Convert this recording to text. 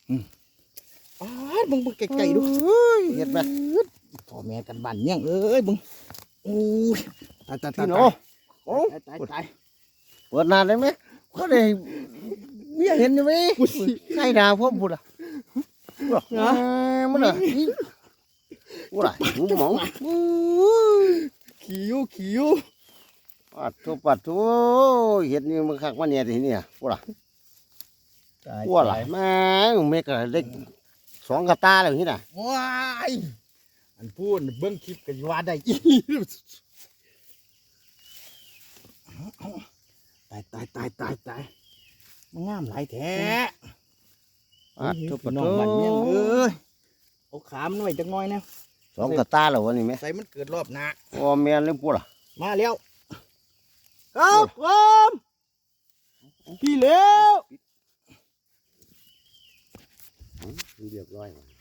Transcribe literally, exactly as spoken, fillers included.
อืม อ้าด เบิ่ง เบิ่งไกลๆดู โอ้ย เฮ็ดแม่ พ่อแม่กันบ้านเมืองเอ้ย เบิ่ง โอ้ย ตาย ตาย ตาย พี่น้อง ตาย โอ้ ตาย ตาย ตาย เปิดหน้าได้ไหม เขาได้เมียเห็นอยู่ไหม กูสิ ใครด่าผมพูดอ่ะ นะ แหมมันอ่ะ นี่ กูล่ะ หูหมอง ขี้อยู่ ขี้อยู่ ปัดโธ่ ปัดโธ่ เฮ็ดนี่มันคักมาเนี่ยทีเนี่ย กูล่ะ ตาย กูล่ะ ตาย แม่ง เมกะเล็ก สองกะตาแล้วนี่น่ะ ว้าย อันพูดเบิ่งคลิปก็ว่าได้อีหลี ตาย ตาย ตาย ตาย ตาย มันงามหลายแท้ อ่ะ โอ้ย ทุบประตู พี่น้องบ้านเมืองเอ้ย เอาขามันไว้จักหน่อยนะ สองกะตาแล้ววะนี่แม่ ใส่มันเกิดรอบหน้า โอ้ แม่นหรือปุ๊ล่ะ มาแล้ว ครับผม พี่แล้ว เรียบร้อยว่ะ